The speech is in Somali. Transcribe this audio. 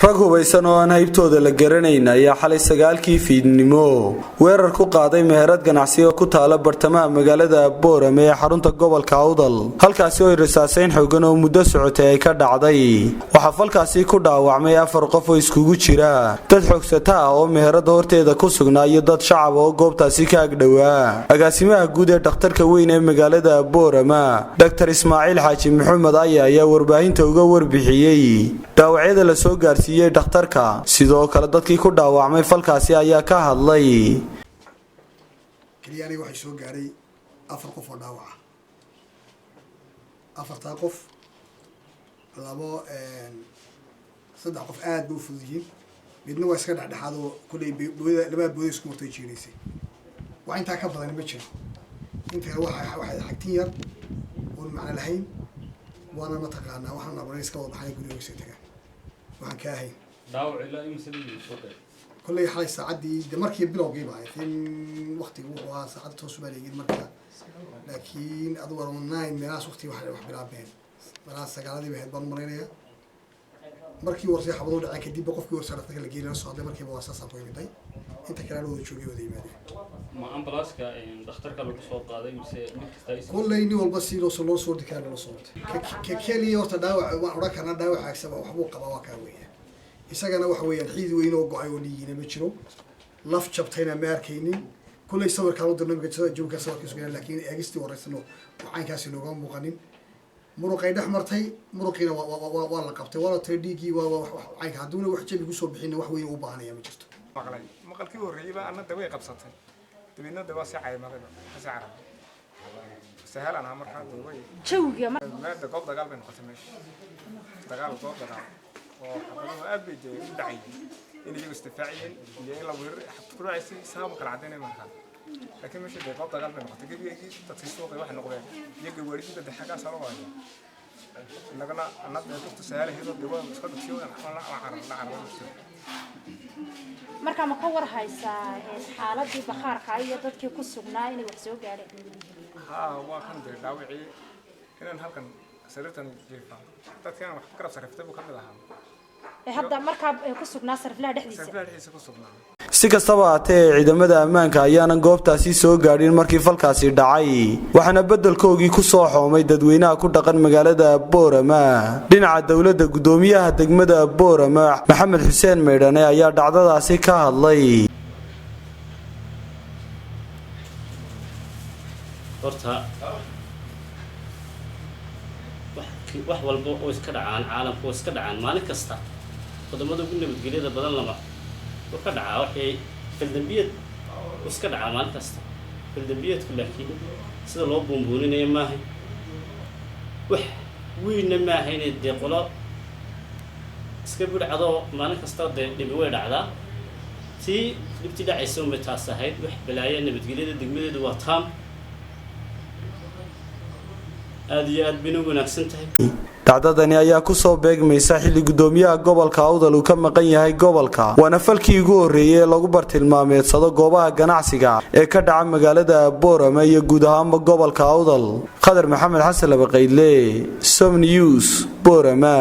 Rag hubaysan oo aan haybtooda la garanayn ayaa xalay 9-kii fiidnimo weerar ku qaaday meherad ganacsi oo ku taala bartamaha magaalada Boorame ee xarunta gobolka Awdal, halkaasi oo ay rasaaseyn xoogan oo muddo socotay ay ka dhacday. Waxaa falkaasi ku dhaawacmay afar qof oo iskugu jira dad xoogsata ah oo meherada horteeda ku sugnaa iyo dad shacab oo goobtaasi ka agdhowaa. Agaasimaha guud ee dhakhtarka weyn ee magaalada Boorama, Dr Ismaaciil Xaaji Maxamed Aya, ayaa warbaahinta uga warbixiyey dhaawacyada la soo gaarsiiyey dhakhtarka. Sidoo kale dadkii ku dhaawacmay falkaasi ayaa ka hadlay. Keliya aniga waxay soo gaaray afar qof oo dhaawaca. Afartaa qof, labo, saddex qof aad bay u fudud yihiin, midna waa iska dhexdhexaad oo kolley booda, labada booda isku martay jiiraysay. Wax intaa ka badani ma jiro. Inta kale waxay xagtin yar oon macno lahayn, waana mataqaanaa waxaan abuuray iska wada baxay, guriga iska tagaan, waxaan ka ahayn. Dhaawac ilaa imise soo gaaray? Kolley xalay saacaddii de markii bilowgiiba ahayd in waktigu wuxuu ahaa saacadda toos baa leegin marka, laakiin adugu around 9 meelahaas waqtiga wax bilaabeen, meelahaas 9-adii bay ahayd baan umalaynaya. Markii warsay xabadu dhaceen kadibba qofkii warsa dhaqtarka la geeyay la soo hadlay markiiba, waa saasaan ku imiday. Inta kale aan wada joogay, wada yimaadeen. Ma ambalaaska dhakhtarka lagu soo qaaday mise mid kasta is Kolley nin walba si loo soo ordi kara loo soo orday. Ka keliya horta dhaawac waan odhan karnaa dhaawacaagsa waxbuu qabaa waa kaa weeyaan. Isagana waxa weeyaan xiid weyn oo go-ay oo dhiigina ma jiro, laf jabtayna ma arkaynin. Kolley sawirkaan u dirnay imika jawka sawirkiisu garan, laakiin eegistii horeysano caynkaasi noogama muuqanin. Muruqay dhex martay, muruqiina waa la qabtay, waa la tiray dhiiggii. Waa caynka hadduuna wax jabi kusoo bixinna wax weyn u baahanaya ma jirto. Maqlay maqalkii horreeyeyba anna daway qabsatay, dabeedna de waa sii caymadayba, waa sii carabay, sahal aan ahaa markaa de way Jawiga maada goob dagaal bay noqotay meesha, dagaal, goob dagaal oo xabaduhu aad bay dee u dhacayeen, in iyagu isdifaaciyeen iyo in la weerar xabad ku dhacaysay saaba kala caddaynay markaa, laakiin meesha dee goob dagaal bay noqotay. Gebigeygii dadkii suuqay waxay noqdeen iyo gawaarida dee xaggaasaa loo haya, innagana anna dee dadku sahalaheedo dee waa iska dhugsiyo la carar la cararo. Markaa ma ka war haysaa xaaladii bakhaarka iyo dadkii ku sugnaa inay wax soo gaadheen? Haa, waa kan dee dhaawacii inaan halkan sariirtan jiifa dadkii aan wax ku garab sariiftay buu ka mid ahaa. Ee hadda markaa ku sugnaa sariflaha dhexdiisa? Sariflaha dhexdiisa ku sugnaa. Si kastaba haatee, ciidamada ammaanka ayaanan goobtaasi soo gaadhin markii falkaasi dhacay, waxaana beddelkoogii ku soo xoomay dadweynaha ku dhaqan magaalada Boorama. Dhinaca dowladda, guddoomiyaha degmada Boorama, Maxamed Xuseen Maydhane, ayaa dhacdadaasi ka hadlay. Horta wax walba oo iska dhacaan caalamka oo iska dhacaan maalin kasta, wadamada ugu nabadgelyada badan lama oo ka dhacaa waxay faldambiyad oo iska dhacaa maalin kasta faldambiyadku, laakiin sida loo buunbuuninayo maahay, wax weynna maaha inay dee qolo iska budhcadoo maalin kasta dee dhibi way dhacdaa. Tii dhibtii dhacaysa unbay taas ahayd. Wax balaayo, nabadgelyada degmadeedu waa taam, aada iyo aad bayna u wanaagsan tahay. Dhacdadani ayaa kusoo beegmaysa xilli guddoomiyaha gobolka Awdal uu ka maqan yahay gobolka, waana falkii ugu horreeyey ee lagu bartilmaameedsado goobaha ganacsiga ee ka dhaca magaalada Boorama iyo guud ahaanba gobolka Awdal. Khadar Maxamed Xasan Labaqaydle, Som News, Boorama.